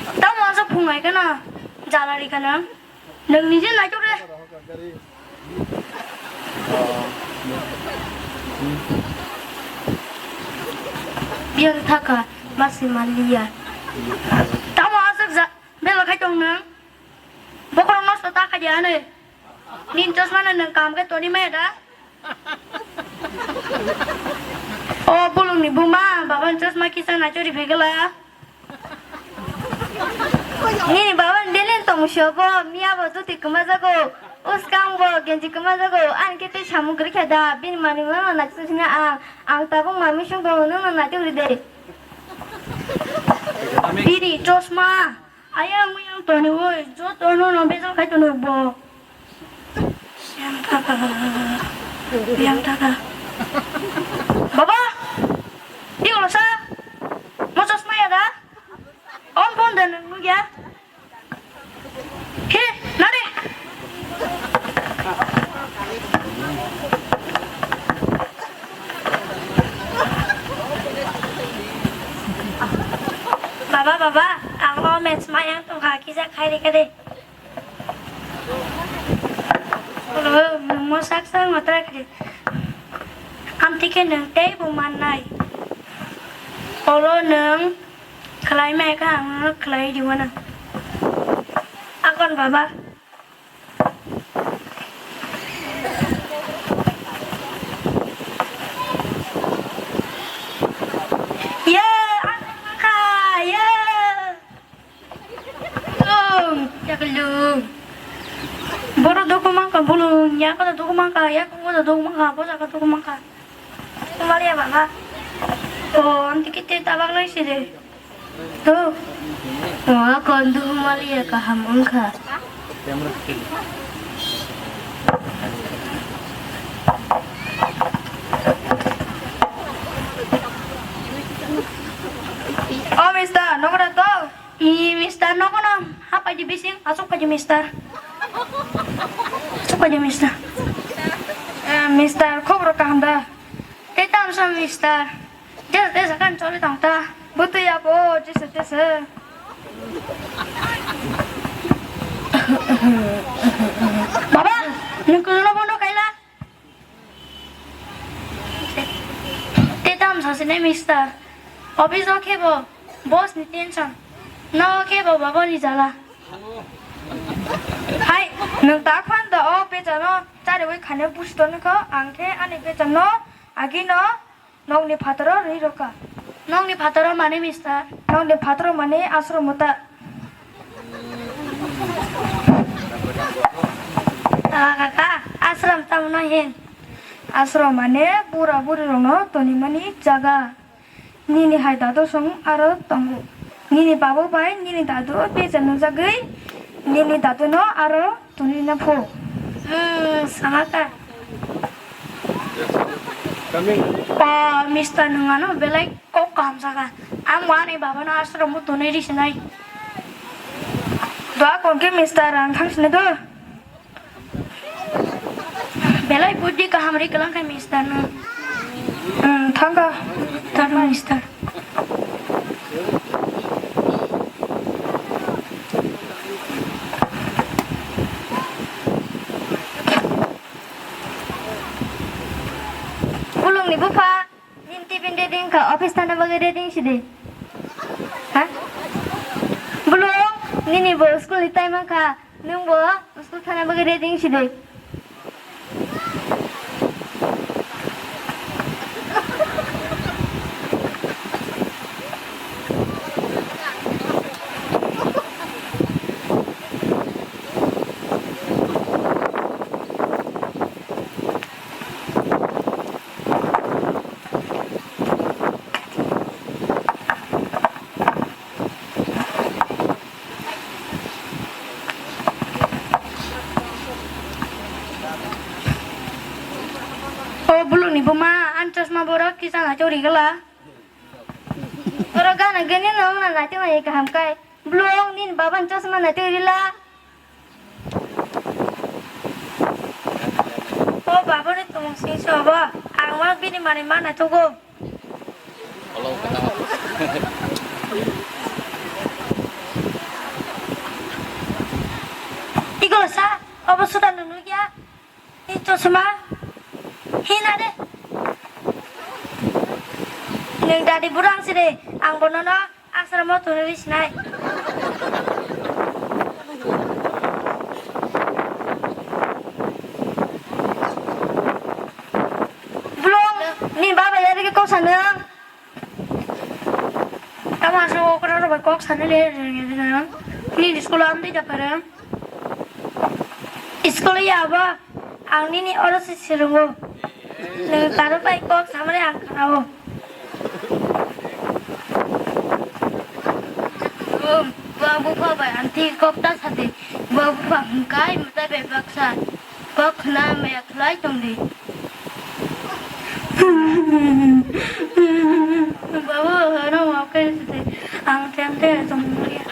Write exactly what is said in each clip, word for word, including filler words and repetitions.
Tamo asa phungai kana, jala ri kana. Nang nije naitok re. Biang thaka, masi maliya. Tamo asa ja, bela khai tong nang. Bokorong nosto ta khai dia ne. Nin chosma na nang kam ke toni maya da. O bulung ni buma, baba ni chosma kisa na chori phegela. Nini baba ni belen tong sobo, miya bo duti kwma jago, uskang bo genji kwma jago, ani khe tei samung kwrwi kha da, bini manwi mano na chosna ang, ang tabuk mami sung tongo, nwng no na chori de. Bini chosma. Ayang, uyang, toni, oi, joto no, no, bejal khai tono bo. Yang taka, yang taka. Baba, di kalau sa, mau chosma ya da? Om pon dan nunggu ya. He, nade. Baba, baba, ang lo mens mayang tongkha, kisa khai rikha de. Olo, nwng mo sak sak ma try khe. Amtwi khe nwng teibo mannai. Olo nwng khlai mai kha, ang nono khlai di mano. Akon baba. Ye, ang kha, ye. Lung, ya ke lung. Boro doku mangka bulung, ya kata doku mangka, ya kata doku mangka, bosa kata doku mangka. Kumar ya baba. Oh, anti kita tabak lagi sih deh. Tuh. Wah, kondu humali ya kaham engka. Oh, mister, nomor to? I, mister, no kono. Hapai di bising, asuk paji mister. Asuk paji mister. Eh, mister, khobor kaham da? Tei tamsa mister. Jesa, jesa kan choli tong ta. Butui abo, jesa, jesa. Baba, nung kuno bono kaila? Te tam sasine mister. Office o khebo boss ni tension. No khebo baba ni jala. Hai, nung ta khan da o pejano chari wi khane busto nukho, ang khe ani pejano agino nokni phataro ri roka. Nokni phataro mane mister? Nokni phataro mane asromo ta. Ah, kaka, asram tamno hin? Asromo mane bura buri rokno tonimani jaga. Nini hai dadu song aro tongo. Nini babu bai nini dadu beja nujagwi nini dadu no aro toni na pho. Hmm, sama ta. Pa, mister nwng ano belai kok kaham saka. Ang ani baba no asromo tonwi risinai. Doa kon khe mister ang thang sini do. Belai buddi kaham ri kwlang khe mister no. Hmm, thangka. Thangka mister. Bulung ni bupha. Nini tiffin ready wngkha, office thana bagwi ready wngsi de. Ha? Bulung, nini bo school ni time wngkha, nwng bo school thana bagwi ready wngsi de. O bulung ni buma, ani chosma borok kisa nai chori gala. Oro gana gini no wngna nai tongmani kaham kai. Bulung nini baba ni chosma nai tong rila. O baba ni tong sing so bo. Ang ma bini mani ma nai togo. Hello, kenal. Sa, obo suda nunu ya. Ni chosma. Hina de. Neng dadi burang sire, ang bonono asramo tunu sinai. Bulong, ni baba ya de ko sanang. Tamo aswk okra rok bai kok sani le rwngya de nang. Nini school o amtwi da pharang. School o ya ba ang nini oro se swrwngo. Nwng taro bai kok samani ang khanao. Bua bupha bai anti kok ta sadi. Bua bupha hwnkhe mwtai bai baksa. Kok khna maya khlai tongdi. Babu, horo mapkhe sidi. Ang tente tongya.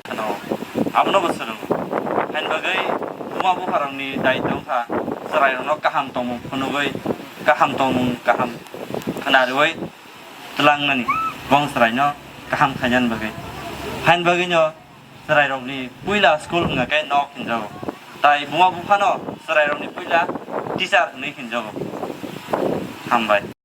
Ano, abono bo swrwngo. Haini bagwi buma bupharokni daitw wngkha chwrairokno kaham tongmung phunugwi, kaham tongmung kaham khnarwi twlangnani, bong chwraino kaham khainani bagwi. Haini bagwino chwrairokni puila school hwnkha khe nok hinjago, tai buma buphano chwrairokni puila teacher hwnwi hinjago. Hambai.